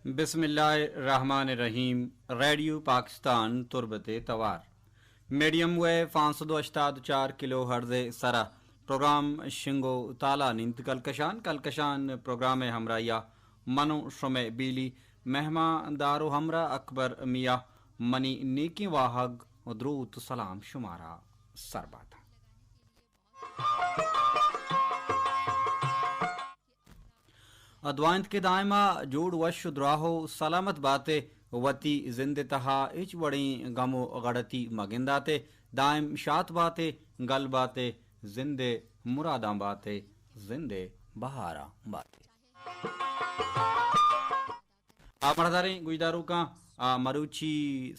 بسم اللہ الرحمن الرحیم۔ ریڈیو پاکستان تربت ءِ توار، میڈیم ویو پانچ سد و ہشتاد و چار کلو ہرٹز ءِ سرا پروگرام شنگ و تالان انت۔ کلکشان، کلکشان پروگرام ءِ ہمراہی ءَ من و شمئے بیلی مہمان دار و ہمراہ اکبر میاں، منی نیکیں واہگ و دروت و سلام شمارا سر باتاں۔ ءُ دعا انت کہ دائما جوڑ وش و دراہ و سلامت بات ئے، وتی زند ءِ تہا ہچ وڑیں گم و غڑتی مہ گندات ئے، دائم شات بات ئے، گل بات ئے، زند ءِ مراداں بات ئے، زند ءِ بہاراں بات ئے۔ آ، مڑداریں گوشداروکاں، آ، مروچی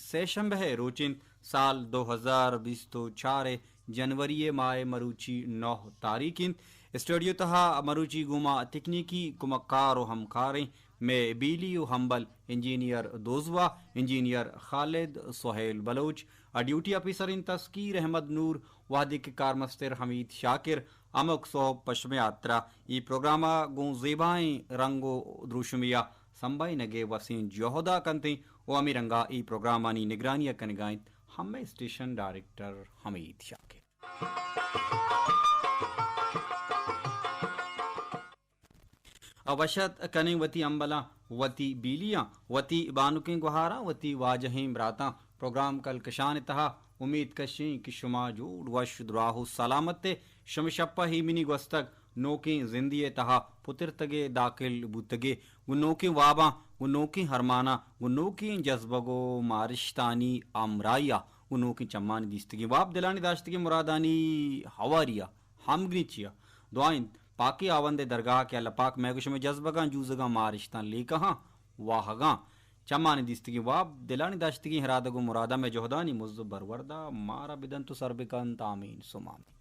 سے شنبہ ءِ روچ انت، سال دو ہزار بیست و چار ءِ جنوری ءِ ماہ ءِ مروچی نو تاریخ انت۔ اسٹوڈیو تہا مروچی گوں ما تکنیکی کمکار و ہمکاریں مئے بیلی و ہمبل انجینئر دوزواہ، انجینئر خالد سہیل بلوچ، آ، ڈیوٹی آفیسر انت تسکیر احمد نور، وہدے کہ کارمستر حمید شاکر، ہمک سہب پہ شمئے ہاترا اے پروگرام ءَ گوں زیبائیں رنگ و دروشمے ءَ سمبھائینگ ءِ وسیں جہد ءَ کنت ایں و ہمے رنگ ءَ اے پروگرامانی نگرانی ءَ کنگ ءَ انت ہمے اسٹیشن ڈائریکٹر حمید شاکر۔ ءُ وش اتک کنیں وتی ہمبلاں، وتی بیلیاں، وتی بانکیں گہاراں، وتی واجہیں براتاں۔ پروگرام کلکشان ءِ تہا امیت کشیں کہ شما جوڑ وش دراہ و سلامت ئے۔ شمئے شپ ءَ ایمنی گوستگ، نوکیں زندے ءِ تہا پترتگ ئے، داخل بوتگ ئے، گوں نوکیں واباں، گوں نوکیں ارماناں، گوں نوکیں جزبگ و مارشتانی ہمراہی ءَ، گوں نوکیں چمانی دیستگیں واب، دلانی داشتگیں مرادانی ہواری ءَ، ہمگرنچی ءَ۔ دعا انت پاکیں ہاوند ءِ درگاہ کہ اللہ پاک مئے گوں شمئے جزبگاں، جوزگاں، مارشتاں، لیکہاں، واہگاں، چمانی دیستگیں واب، دلانی داشتگیں ارادگ و مراداں مئے جہدانی مز و برورد ءَ مارا بدنت و سر بکنت۔ آمین ثم آمین۔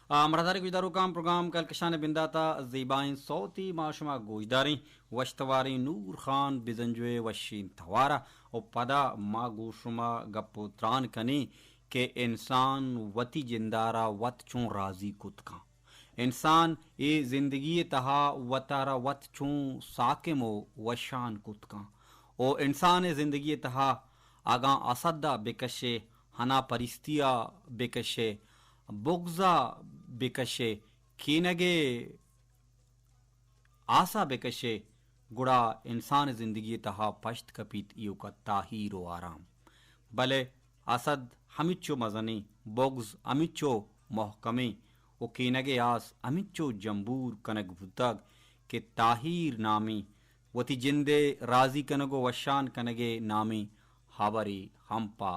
آ، مڑداریں گوشداروکاں، پروگرام کلکشان ءِ بندات ءَ زیبائیں سوتے ما شما گوشداریں، وشتواریں نور خان بزنجو ءِ وشیں توار ءَ، و پدا ما گوں شما گپ و تران کنیں کہ انسان وتی جند ءَ را وت چون راضی کت کن۔ انسان اے زندگی ءِ تہا وت ءَ را وت چون ساکم و وشان کت کن۔ و انسان ءِ زندگی ءِ تہا اگاں حسد ءَ بکشے، ہنا پریستی ءَ بکشے، بغض ءَ بکشے، کینگ ءِ آس ءَ بکشے، گڑا انسان ءِ زندگی ءِ تہا پشت کپیت ایوک ءَ تاہیر و آرام۔ بلے حسد ہمینچو مزنیں، بغض ہمینچو مہکمیں و کینگ ءِ آس ہمینچو جمبور کنگ بوتگ کہ تاہیر نامیں وتی جند ءِ رازی کنگ و وشان کنگ ءِ نامیں ہبرے ہم پہ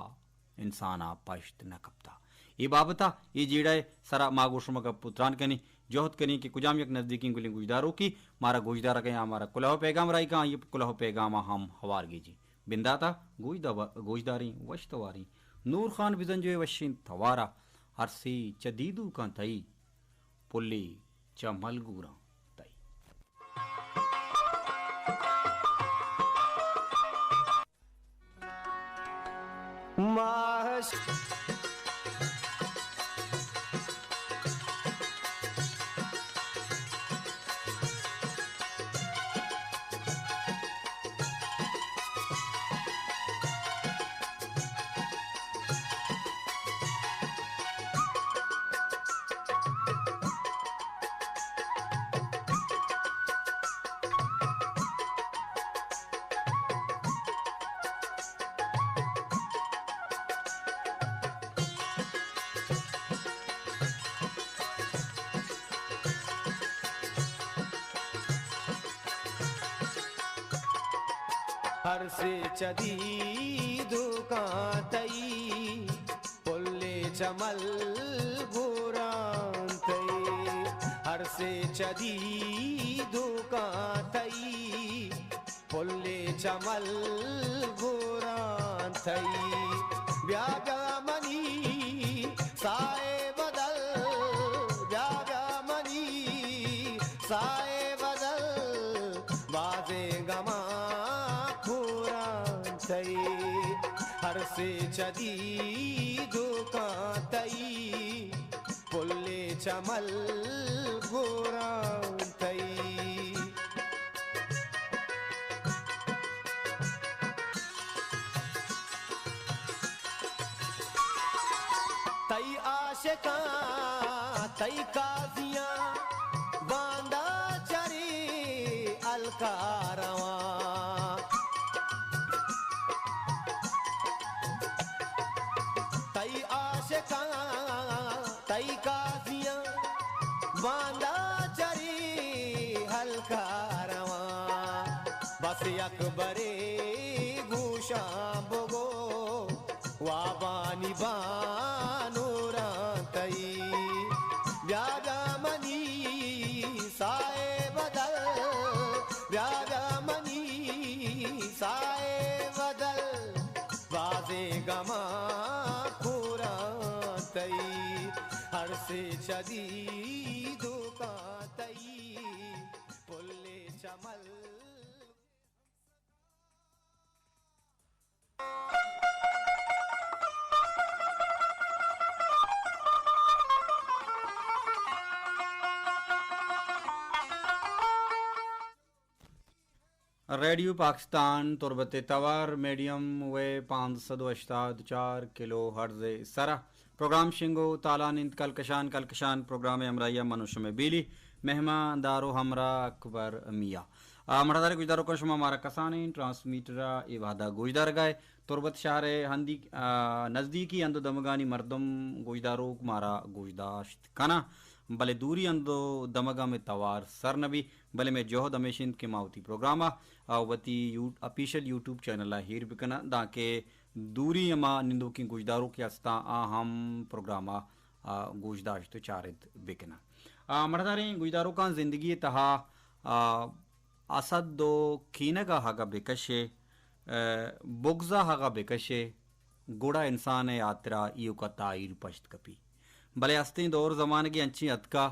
انسان ءَ پشت نہ کپتہ۔ اے بابت ءَ اے جیڑہ ءِ سرا ما گوں شما گپ و تران کنیں، جہد کنیں کہ کجام یک نزدیکیں گلیں گوشداروکے مارا گوشدارگ ءَ یا مارا کلوہ و پیغام راہی کن، آئی ءِ کلوہ و پیغام ءَ ہم ہوار گیجیں۔ بندات ءَ گوشدا-، گوشداریں، وشتواریں نور خان بزنجو ءِ وشیں توار ءَ، ارسے چہ دیدوکاں تئی، پلے چہ ملگوراں تئی۔ ماہش۔ ہر سے چدی دکان تئی، پلے چمل گوران تئی۔ ہر سے چدی دکان تئی، پلے چمل گوران تئی۔ بیا بیا منی سائے بدل، بیا بیا منی سائے بدل، بازیں گماں کوران تئی۔ ہر سے چدی دکان تئی، پلے چمل گوراں تئی۔ تئی عاشقاں، تئی قاضیاں، باندا چری الکارواں۔ تئی عاشقاں، تئی قاضیاں، باندا چری ہلکا رواں۔ بس یک برے گوشاں بگو، وابانی بانوراں تئی۔ بیا بیا منی سائے بدل، بیا بیا منی سائے بدل۔ بازیں گماں کوراں تئی، ہر سے چدی دوکاں تئی، پلے چمل۔ ریڈیو پاکستان تربت ءِ توار میڈیم ویو پانزدہ سد و ہشتاد چار کلو ہرٹز ءِ سرا پروگرام شنگ و تالان انت۔ کلکشان، کلکشان پروگرام ءِ ہمراہی ءَ من و شمئے بیلی مہمان دار و ہمراہ اکبر میاں۔ آ، مڑدار گوشداروکاں، شما مارا کسانیں ٹرانسمیٹر ءَ اے وہدا گوشدارگا ئے۔ تربت شہر ءِ ہندی، آ، نزدیکی ہند و دمگانی مردم گوشداروک مارا گوشداشت کناں، بلے دوری ہند و دمگاں مئے توار سر نہ بی، بلے مئے جہد ہمیش انت کہ ما وتی پروگرام ءَ، آ، وتی یو-، آفیشل یوٹیوب چینل ءَ ہیر بکناں، دانکہ دوری ہما نندوکیں گوشداروک کہ ہستاں، آ ہم پروگرام ءَ، آ، گوشداشت و چارت بکناں۔ آ، مڑداریں گوشداروکاں، زندگی ءِ تہا، آ، حسد و کینگ ءَ اگاں بکشے، آ، بغض ءَ اگاں بکشے، گڑا انسان ءِ ہاترا ایوکا تاہیر پشت کپی۔ بلے ہستیں دور زمانگے انچیں اتکا،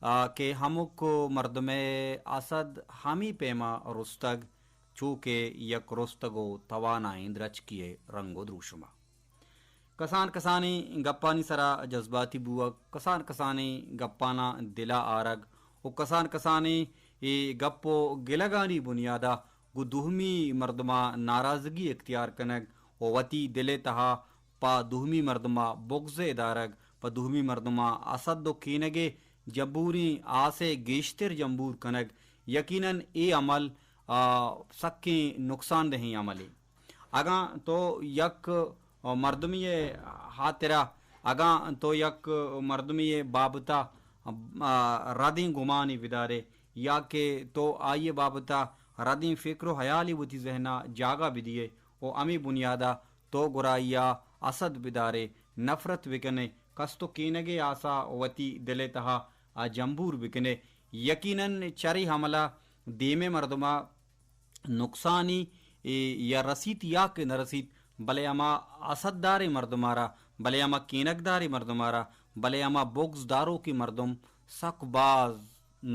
آ، کہ ہمک مردم ءِ حسد ہمے پیما رستگ، چو کہ یک رستگ و توانائیں درچکے ءِ رنگ و دروشما۔ کسان کسانیں گپانی سرا جذباتی بوگ، کسان کسانیں گپاناں دل ءَ آرگ و کسان کسانیں اے گپ و گلگانی بنیاد ءَ گوں دومی مردماں ناراضگی اختیار کنگ و وتی دل ءِ تہا پہ دومی مردماں بغضے دارگ، پہ دومی مردماں حسد و کینگ ءِ جمبوریں آسے گیشتر جمبور کنگ، یقیناً اے عمل، آ، سکیں نقصان دہیں عملے۔ اگاں تو یک مردمی ءِ ہاترا، اگاں تو یک مردمی ءِ بابت ءَ، آ، ردیں گمانے بدارے یا کہ تو آئی ءِ بابت ءَ ردیں فکر و ہیالے وتی ذہن ءَ جاگہ بدیئے و ہمے بنیاد ءَ تو گڑا آئی ءَ حسد بدارے، نفرت بکنے، کست و کینگ ءِ آسا وتی دل ءِ تہا آ جمبور بکنے، یقیناً چرے عمل ءَ دیمے مردم ءَ نقصانی، اے، یا رسیت یا کہ نہ رسیت، بلے ہما حسد داریں مردم ءَ را، بلے ہما کینگ داریں مردم ءَ را، بلے ہما بغض داروکیں مردم سک باز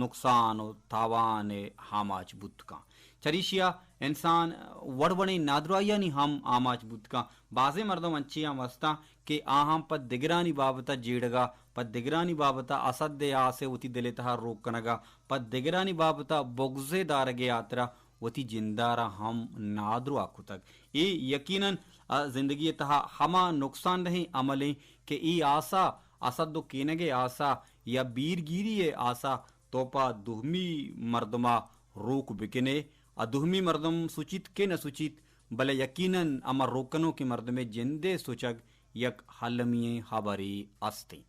نقصان و تاوان ءِ آماچ بوت کن۔ چریشی ءَ انسان وڑ وڑیں نادراہیانی ہم آماچ بوت کن۔ بازیں مردم انچیں ہم ہستاں کہ آہاں پہ دگرانی بابت ءَ جیڑگ ءَ، پہ دگرانی بابت ءَ حسد ءِ آس ءَ وتی دل ءِ تہا روک کنگ ءَ، پہ دگرانی بابت ءَ بغض ءِ دارگ ءِ ہاترا وتی جند ءَ را ہم نادراہ کتگ۔ اے یقیناً، آ، زندگی ءِ تہا ہما نقصان دہیں عمل ایں کہ اے آسا، حسد و کینگ ءِ آسا یا بیرگیری ءِ آسا تو پہ دومی مردم ءَ روک بکنے، آ دومی مردم سوچیت کہ نہ سوچیت، بلے یقیناً ہما روک کنوکیں مردم ءِ جند ءِ سوچگ یک المی ئیں ہبرے است ایں۔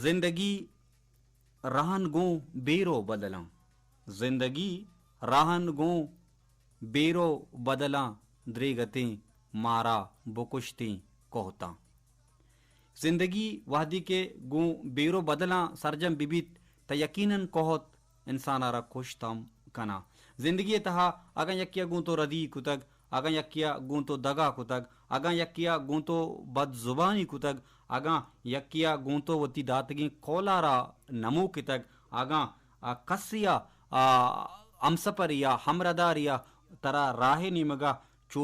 زندگی رہن گوں بیر و بدلاں، زندگی رہن گوں بیر و بدلاں، دریگتیں مارا بکشتیں کوہتاں۔ زندگی وہدے کہ گوں بیر و بدلاں سرجم بہ بیت، تہ یقیناً کوہت انسان ءَ را کشت ہم کناں۔ زندگی ءِ تہا اگاں یکے ءَ گوں تو ردی کتگ، اگاں یکے ءَ گوں تو دگا کتگ، اگاں یکے ءَ گوں تو بد زبانی کتگ، اگاں یکے ءَ گوں تو وتی داتگیں قول ءَ را نمو کتگ، اگاں، آ، کسے ءَ، آ، ہمسپری ءَ، ہمرداری ءَ ترا راہ ءِ نیمگ ءَ چو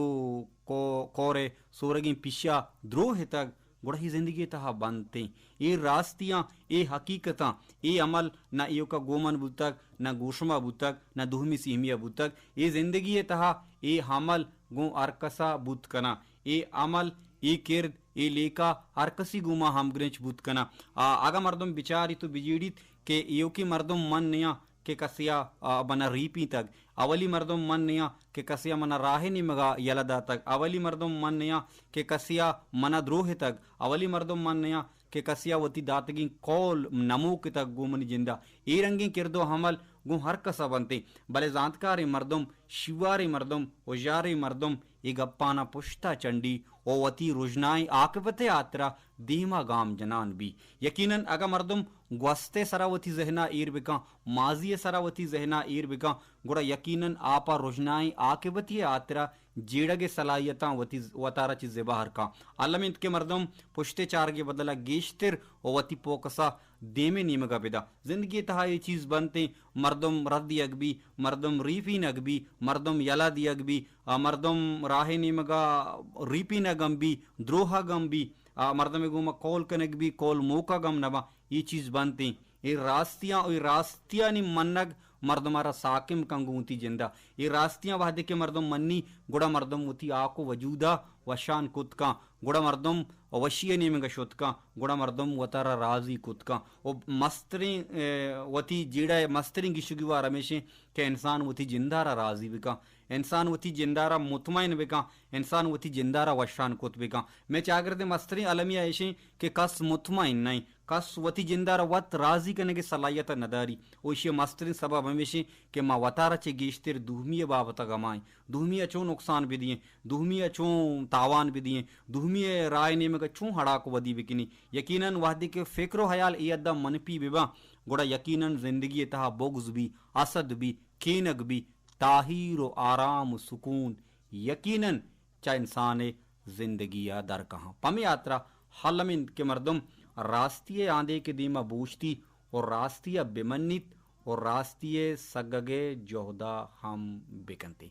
کو-، کور ءِ سورگیں پیشی ءَ دروہ اتگ، گڑا اے زندگی ءِ تہا بنت ایں۔ اے راستیاں، اے حقیقتاں، اے عمل نہ ایوکا گوں من بوتگ، نہ گوں شما بوتگ، نہ دومی سیمی ءَ بوتگ۔ اے زندگی ءِ تہا اے عمل گوں ہر کس ءَ بوت کناں۔ اے عمل، اے کرد، اے لیکہ ہر کسی گوما ہمگرنچ بوت کناں۔ آ، اگاں مردم بچاریت و بجیڑیت کہ ایوکیں مردم من نیاں کہ کسے ءَ، آ، منا ریپینتگ، اولی مردم من نیاں کہ کسے ءَ منا راہ ءِ نیمگا یلہ داتگ، اولی مردم من نیاں کہ کسے ءَ منا دروہتگ، اولی مردم من نیاں کہ کسے ءَ وتی داتگیں قول نموکتگ گوں منی جندا۔ اے رنگیں کرد و عمل گوں ہر کس ءَ بنت ایں، بلے زانتکاریں مردم، شیواریں مردم، ہژاریں مردم اے گپاناں پشت ءَ چنڈی و وتی رژنائیں عاقبت ءِ ہاترا دیما گام جنان بی۔ یقیناً اگاں مردم گوست ءِ سرا وتی ذہن ءَ ایر بکاں، ماضی ءِ سرا وتی ذہن ءَ ایر بکاں، گڑا یقیناً آ پہ رژنائیں عاقبتے ءِ ہاترا جیڑگ ءِ صلاحیتاں وتی ز-، وتارا چہ زبہر کاں۔ الم انت کہ مردم پشت ءِ چارگ ءِ بدل ءَ گیشتر و وتی فوکس ءَ دیم ءِ نیمگ ءَ بدا۔ زندگی ءِ تہا اے چیز بنت ایں، مردم رد دیگ بی، مردم ریپینگ بی، مردم یلہ دیگ بی، آ، مردم راہ ءِ نیمگ ءَ ریپینگ ہم بی، دروہگ ہم بی، آ، مردم ءِ گوما قول کنگ بی، قول موکگ ہم نہ باں۔ اے چیز بنت ایں۔ اے راستیاں، اے راستیانی منگ مردم ءَ را ساکم کن گوں وتی جند ءَ۔ اے راستیاں وہدے کہ مردم منی، گڑا مردم وتی ہاک و وجود ءَ وشان کت کن، گڑا مردم وشی ءِ نیمگ ءَ شت کن، گڑا مردم وتارا راضی کت کن۔ و مستریں، اے، وتی جیڑہ ءِ مستریں گیش و گیوار ہمیش ایں کہ انسان وتی جند ءَ را راضی بکن، انسان وتی جند ءَ را مطمئن بکن، انسان وتی جند ءَ را وشان کت بکن۔ مئے چاگرد ءِ مستریں المی ایش ایں کہ کس مطمئن نہ ایں۔ کس وتی جند ءَ را وت راضی کنگ ءِ صلاحیت ءَ نہ داری۔ و ایشی ءِ مستریں سبب ہمیش ایں کہ ما وتارا چہ گیشتر دومی ءِ بابت ءَ گما ایں، دومی ءَ چون نقصان بدییں، دومی ءَ چون تاوان بدییں، دومی ءِ راہ ءِ نیمگ ءَ چون ہڑاک و ودی بکنیں۔ یقیناً وہدے کہ فکر و حیال اے حد ءَ منفی بباں، گڑا یقیناً زندگی ءِ تہا بغض بی، حسد بی، کینگ بی، تاہیر و آرام و سکون یقیناً چہ انسان ءِ زندگی ءَ در کاہاں۔ پمے ہاترا الم انت کہ مردم راستی ءِ آندیک ءِ دیما بوشتی و راستی ءَ بمنیت و راستی ءِ سگگ ءِ جہد ءَ ہم بکنت۔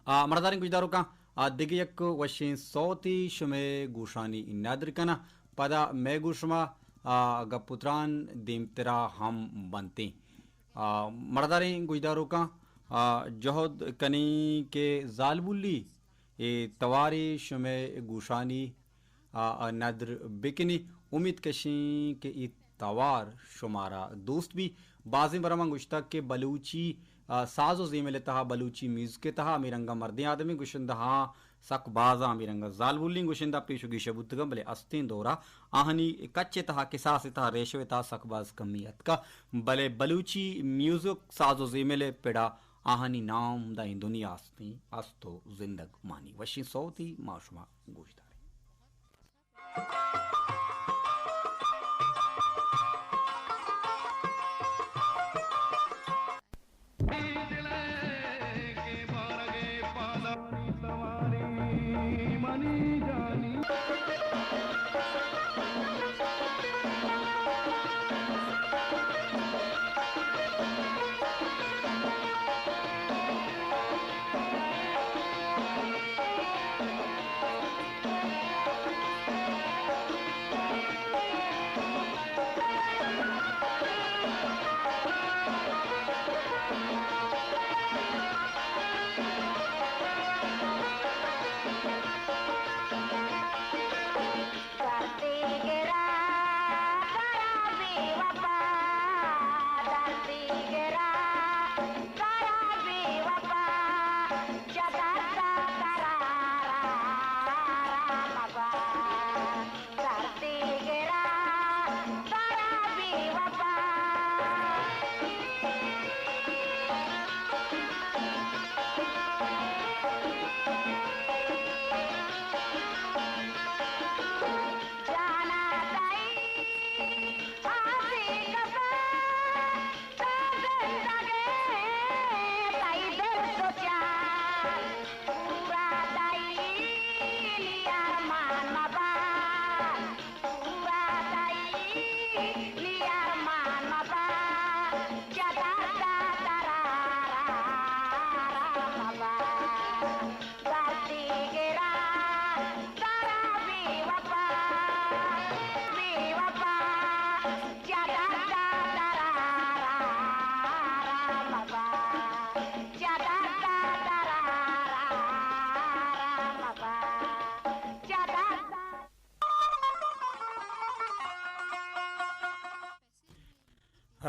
آ، مڑداریں گوشداروکاں، آ، دگہ یک وشیں سوتے شمئے گوشانی ندر کناں، پدا مئے گوں شما، آ، گپ و تران دیمترا ہم بنتیں۔ آ، مڑداریں گوشداروکاں، آ، جہد کنیں کہ زالبولی اے توارے شمئے گوشانی، آ، آ، ندر بکنی۔ امیت کشیں کہ اے توار شمارا دوست بی۔ بازیں برا من گوشتگ کہ بلوچی، آ، ساز و زیمل ءِ تہا، بلوچی میوزک ءِ تہا ہمے رنگا مردیں آدمے گوشندہ ہاں سک بازاں ہمے رنگا زالبولیں گوشندہ پیش و گیش بوتگاں، بلے استیں دورا آہانی کچ ءِ تہا، کساس ءِ تہا، ریشو ءِ تہا سک باز کمی اتکا، بلے بلوچی میوزک، ساز و زیمل ءِ پڑا آہانی نام داں اے دنیا استیں، است و زندگ مانی۔ وشیں سوتے ما شما گوش داریں۔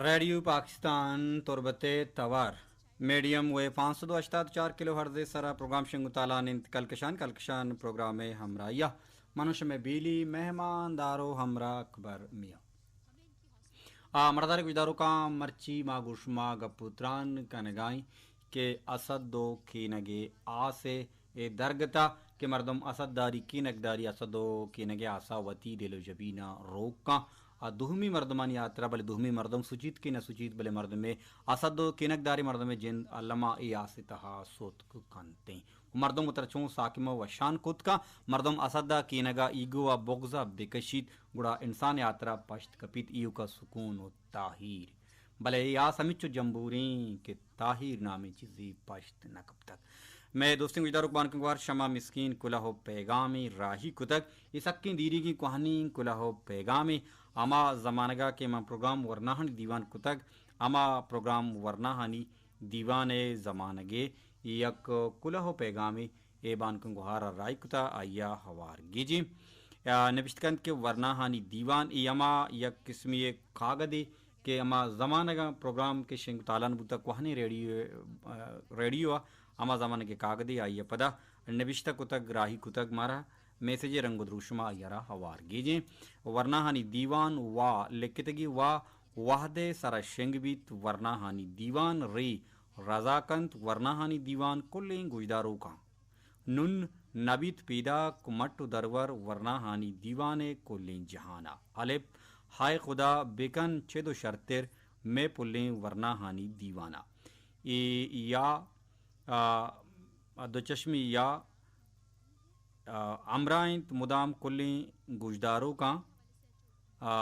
ریڈیو پاکستان تربت ءِ توار، میڈیم ویو پانچ سد و ہشتاد چار کلو ہرتز ءِ سرا پروگرام شنگ و تالان انت۔ کلکشان، کلکشان پروگرام ءِ ہمراہی ءَ من و شمئے بیلی مہماندار و ہمراہ اکبر میاں۔ آ، مڑدار گوشداروکاں، مرچی ما گوں شما گپ و تران کنگائیں کہ اسد و کینگ ءِ آس ءِ اے درگت ءَ کہ مردم اسد داری، کینگ داری، اسد و کینگ ءِ آسا وتی دل و جبین ءَ روک کن۔ آ دومی مردمانی ہاترا، بلے دومی مردم سوچیت کہ نہ سوچیت، بلے مردم ءِ اسد و کینگ داری مردم ءِ جند الما اے آس ءِ تہا سوتک کنتیں۔ مردم وترا چون ساکم و وشان کت کن، مردم اسد ءَ کینگ ءَ ایگو ءَ بغض ءَ بکشیت، گڑا انسان ءِ ہاترا پشت کپیت ایوک ءَ سکون و تاہیر۔ بلے اے آس ہمینچو جمبوریں کہ تاہیر نامیں چیزے پشت نہ کپتگ۔ مئے دوستیں گوشداروک، بانکیں گوہار، شما مسکین کلہ و پیغامے راہی کتگ۔ اے سکیں دیریگیں کوہنیں کلہ و پیغامے۔ ہما زمانگ ءَ کہ من پروگرام ورناہانی دیوان کتگ، ہما پروگرام ورناہانی دیوان ءِ زمانگ ءِ یک کلہ و پیغامے اے بانکیں گوہار ءَ راہی کتہ، آئی ءَ ہوار گیجیں۔ آ، نبشتہ کنت کہ ورناہانی دیوان اے ہما یک قسمی ءِ کاگدے کہ ہما زمانگ ءَ پروگرام کہ شنگ تالان بوتگ کوہنیں ریڈیو، آ، ریڈیو ءَ ہما زمانگ ءِ کاگدے، آئی ءَ پدا نبشتہ کتگ، راہی کتگ مارا۔ میسج ءِ رنگ و دروشم ءَ آئی ءَ را ہوار گیجیں۔ ورناہانی دیوان وا لکتگی وا وہد ءِ سرا شنگ بیت ورناہانی دیوان رے رضا کنت ورناہانی دیوان کلیں گوشداروکاں۔ نون نبیت پیداک مٹ و درور ورناہانی دیوان ءِ کلیں جہان ءَ۔ الپ، ہائے خدا بکن چد و شرتر مئے پلیں ورناہانی دیوان ءَ۔ اے یا، آ، دو چشمی یا، آ، ہمراہ انت مدام کلیں گوشداروکاں، آ،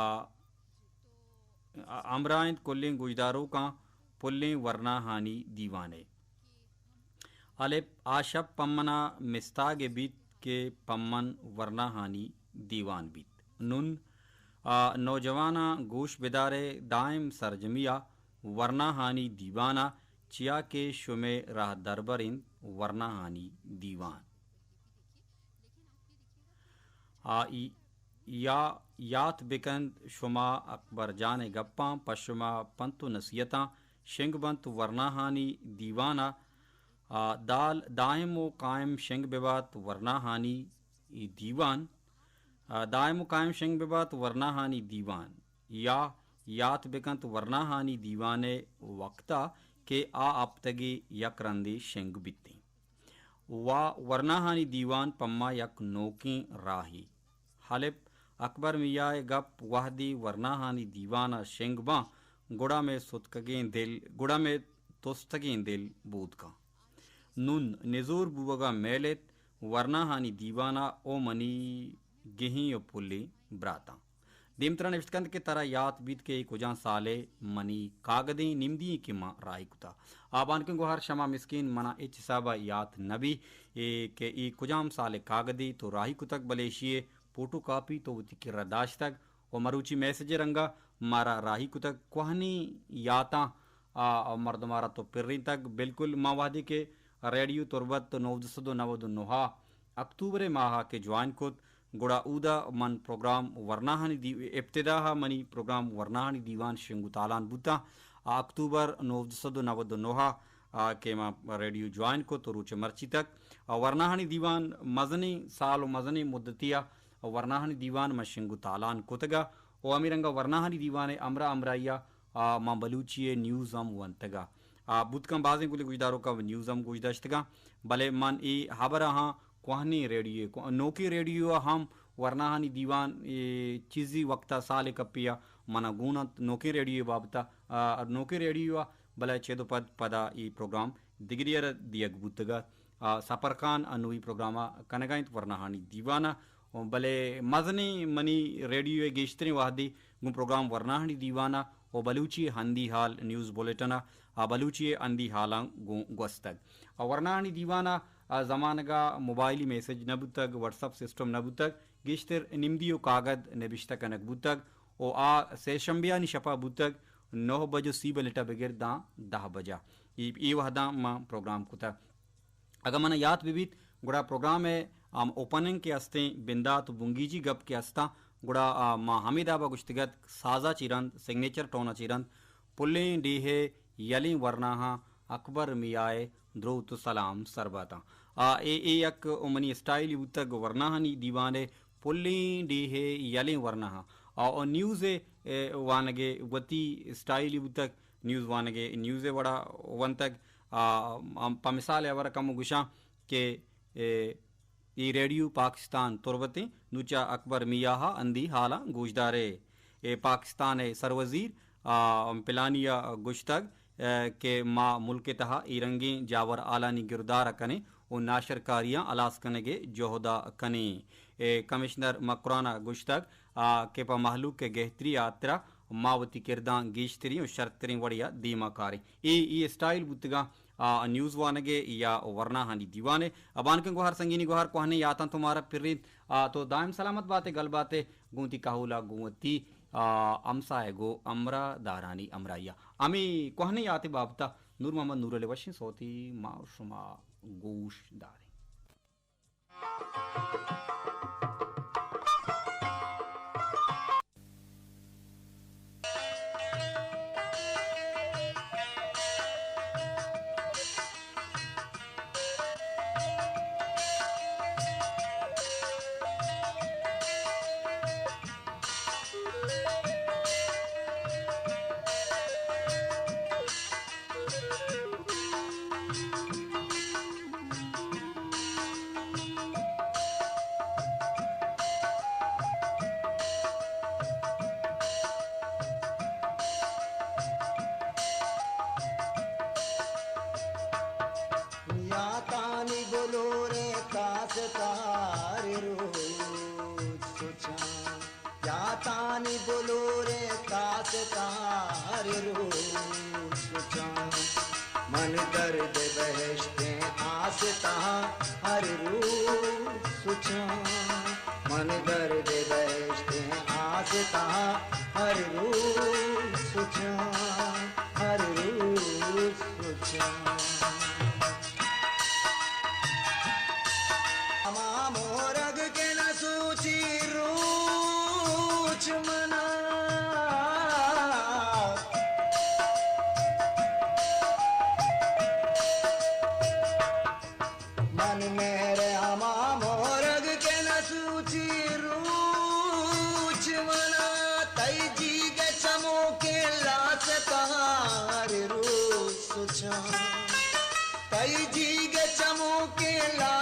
ہمراہ انت کلیں گوشداروکاں پلیں ورناہانی دیوان ءَ۔ الپ، آ شپ پمنا مستاگ بیت کہ پمن ورناہانی دیوان بیت۔ نون، آ، نوجواناں گوش بدارئے دائم سرجمی ءَ ورناہانی دیوان ءَ، چیا کہ شمئے راہ دربر انت ورناہانی دیوان۔ آ، ای، یا یات بکنت شما اکبر جان ءِ گپاں، پہ شما پنت و نصیحتاں شنگ بنت ورناہانی دیوان ءَ۔ آ، دال دائم و قائم شنگ ببات ورناہانی دیوان۔ آ، دائم و قائم شنگ ببات ورناہانی دیوان۔ یا یات بکنت ورناہانی دیوان ءِ وقت ءَ کہ آ ہپتگے یک رندے شنگ بیتیں۔ وا ورناہانی دیوان پما یک نوکیں راہے۔ حلپ، اکبر میاں ءِ گپ، وہدے ورناہانی دیوان ءَ شنگ باں، گڑا مئے ستکگیں دل، گڑا مئے تستگیں دل بود کن۔ نون نزور بوگ ءَ میل ایت ورناہانی دیوان ءَ او منی گہیں و پلیں براتاں۔ دیمترا نوشت کنت کہ ترا یات بیت کہ اے کجام سال ءِ منی کاگدیں نمدی ایں کہ ما راہی کتا۔ آ بانکیں گوہار، شما مسکین منا ہچ حساب ءَ یات نہ بی اے کہ اے کجام سال ءِ کاگدے تو راہی کتگ، بلے ایشی ءِ پوٹو کاپی تو وتی کرا داشتگ و مروچی میسج ءِ رنگ ءَ مارا راہی کتگ۔ کوہنیں یاتاں آ مردم ءَ را تو پرینتگ۔ بالکل، ما وہدے کہ ریڈیو تربت نوزدہ سد و نود و نہ ءَ اکتوبر ءِ ماہ ءَ کہ جوائن کت، گڑا اودا من پروگرام ورناہانی دی-، ابتدا ءَ منی پروگرام ورناہانی دیوان شنگ و تالان بوتاں۔ آ اکتوبر نوزدہ سد و نود و نہ ءَ، آ، کہ ما ریڈیو جوائن کت و روچ مرچی تک، آ، ورناہانی دیوان مزنیں سال و مزنیں مدتی ءَ ورناہانی دیوان ما شنگ و تالان کتگ ءَ و ہمے رنگ ءَ ورناہانی دیوان ءِ ہمراہ ہمراہی ءَ، آ، ما بلوچی ءِ نیوز ہم ونتگ ءَ۔ آ، بوت کن بازیں گلیں گوشداروکاں نیوز ہم گوش داشتگ ءَ، بلے من اے ہبر ءَ ہاں کوہنیں ریڈیو ءَ، کو-، نوکیں ریڈیو ءَ ہم ورناہانی دیوان، اے، چیزی وقت ءَ سال ءِ کپی ءَ من ءَ گون انت۔ نوکیں ریڈیو ءِ بابت ءَ، آ، نوکیں ریڈیو ءَ بلے چد و پد پدا اے پروگرام دگری ءَ را دیگ بوتگ ءَ۔ آ، سپر خان انوی پروگرام ءَ کنگ ءَ انت ورناہانی دیوان ءَ، بلے مزنیں منی ریڈیو ءِ گیشتریں وہدے گوں پروگرام ورناہانی دیوان ءَ و بلوچی ہندی ہال نیوز بلیٹن ءَ، آ، بلوچی ءِ ہندی ہالاں گوں گوستگ۔ آ، ورناہانی دیوان ءَ آ زمانگ ءَ موبائلی میسج نہ بوتگ، واٹس اپ سسٹم نہ بوتگ، گیشتر نمدی و کاگد نبشتہ کنگ بوتگ و آ سہ شنبیانی شپ ءَ بوتگ، نہ بج و سی منٹ ءَ بگر داں دہ بج ءَ۔ اے، اے وہداں ما پروگرام کتگ۔ اگاں من یات بہ بیت، گڑا پروگرام ءِ ہم اوپننگ کہ استیں، بندات و بنگیجی گپ کہ استاں، گڑا، آ، ما ہمے داب ءَ گوشتگ ات، ساز ءَ چہ رند، سگنیچر ٹون ءَ چہ رند، پلیں ڈیہہ ءِ یلیں ورناہاں اکبر میاءِ دروت ءُ سلام سر باتاں۔ آ، اے، اے یک منی اسٹائلے بوتگ ورناہانی دیوان ءِ پلیں ڈیہہ ءِ یلیں ورناہاں۔ آ، او نیوز ءِ، اے، وانگ ءِ وتی اسٹائلے بوتگ، نیوز وانگ ءِ نیوز ءِ وڑا ونتگ۔ آ، ہم پہ مثال ءِ ہبر ءَ کمو گوشاں کہ، اے، اے ریڈیو پاکستان تربت ایں، نوں چہ اکبر میاءِ ہندی حالاں گوشدار ئے۔ اے پاکستان ءِ سروزیر، آ، پلانی ءَ گوشتگ، اے، کہ ما ملک ءِ تہا اے رنگیں جاور حالانی گردار ءَ کنیں ءُ ناشرکاریاں ہلاس کنگ ءِ جہد ءَ کنیں۔ اے کمشنر مکران ءَ گوشتگ، آ، کہ پہ مہلوک ءِ گہتری ءِ ہاترا ما وتی کرداں گیشتریں ءُ شرتریں وڑے ءَ دیما کاریں۔ اے، اے اسٹائل بوتگاں، آ، نیوز وانگ ءِ یا ورناہانی دیوان ءِ۔ ابانکیں گوہار، سنگینیں گوہار، کوہنیں یاتاں تو مارا پرینت۔ آ، تو دائم سلامت بات ئے، گل بات ئے، گوں وتی کہول ءَ گوں وتی، آ، ہمساہگ ءُ ہمراہ دارانی ہمراہی ءَ۔ ہمے کوہنیں یات ءِ بابت ءَ نور محمد نورل ءِ وشیں سوتے ما شما گوش داریں۔ یاتانی بلور ءِ کاس ءَ ہر روچ سوچاں۔ یاتانی بلور ءِ کاس ءَ ہر روچ سوچاں۔ من درد بہشت ءِ آس ءَ ہر روچ سوچاں۔ من درد بہشت ءِ آس ءَ ہر روچ سوچاں۔ ہر روچ سوچاں۔ ہما مورگ کہ نہ سوچی روچ منا۔ من مہر ہما مورگ کہ نہ سوچی روچ منا۔ تئی جیگ ءِ چموکیں لاس ءَ ہر روچ سوچاں۔ تئی جیگ ءِ چموکیں لاس